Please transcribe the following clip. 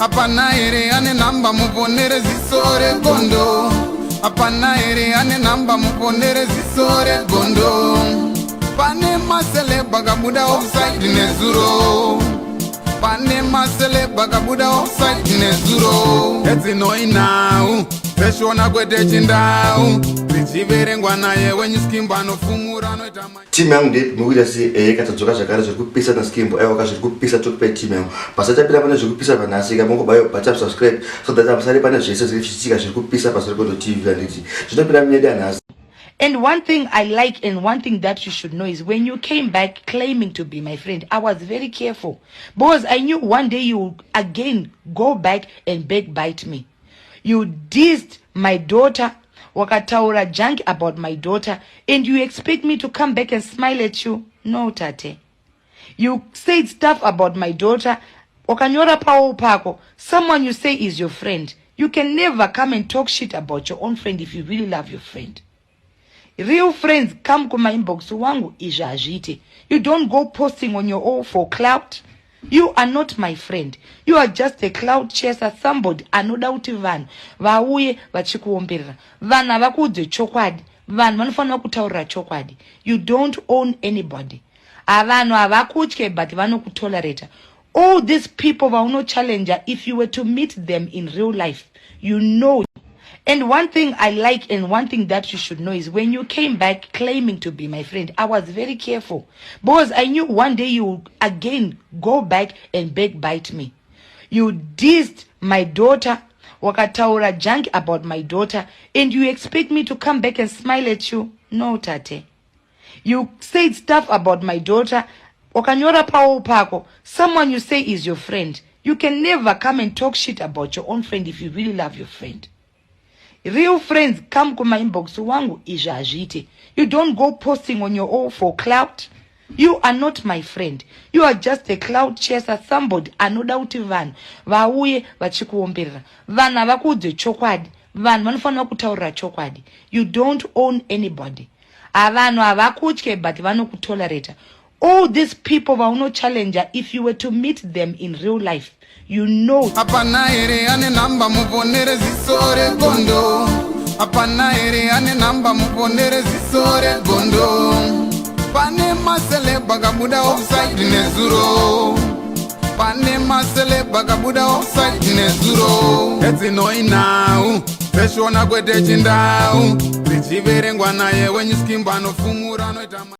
Apana ere ane namba muponere zisore gondo. Apana ere ane namba muponere zisore gondo. Pane masele bagabuda offside nezuro. Pane masele bagabuda offside nezuro. Eti noi now. Peshona kwete chindau. Zichiverengwa naye wenye skimbo anofumura noita mai. Timu yangu ndi mukuita si katadzoka zvakare zviri kupisa na skimbo aiwa zviri kupisa tokupe timu yangu. Pasachapinda pane zviri kupisa panhasi mungu bayo bachap subscribe so that musari pane zvese zviri kuchitika zviri kupisa paSokoto TV anditi. Zvinopinda munyedi anhasi. And one thing I like and one thing that you should know is when you came back claiming to be my friend, I was very careful. Because I knew one day you would again go back and backbite me. You dissed my daughter, wakataura junk about my daughter, and you expect me to come back and smile at you? No, Tate. You said stuff about my daughter, wakanyora pao pako, someone you say is your friend. You can never come and talk shit about your own friend if you really love your friend. Real friends come to my inbox wangu ijajite. You don't go posting on your own for clout. You are not my friend. You are just a cloud chaser, somebody anodauti vanhu vauye vachikuomberera. Vanhu vakudze chokwadi. Vanhu vanofanira kutaurira chokwadi. You don't own anybody. Avanhu avakutye but vanokutolerate. All these people vauno challenger, if you were to meet them in real life, you know. And one thing I like and one thing that you should know is when you came back claiming to be my friend, I was very careful. Because I knew one day you would again go back and backbite me. You dissed my daughter, wakataura junk about my daughter, and you expect me to come back and smile at you? No, Tate. You said stuff about my daughter, wakanyora pao pako, someone you say is your friend. You can never come and talk shit about your own friend if you really love your friend. Real friends come to my inbox wangu ijajite. You don't go posting on your own for clout. You are not my friend. You are just a cloud chaser, somebody anodauti vanhu vauye vachikuomberera. Vanhu vakudze chokwadi. Vanhu vanofanira kutaurira chokwadi. You don't own anybody. Avanhu avakutye but vanokutolerate. All these people vauno challenger, if you were to meet them in real life, you know. Apana ere ane namba muponere zisore gondo. Apana ere ane namba muponere zisore gondo. Pane masele bagabuda offside nezuro. Pane masele bagabuda offside nezuro. Eti noi now. Peshona kwete chindau. Zichiverengwa naye wenye skimbo anofumura noita mai.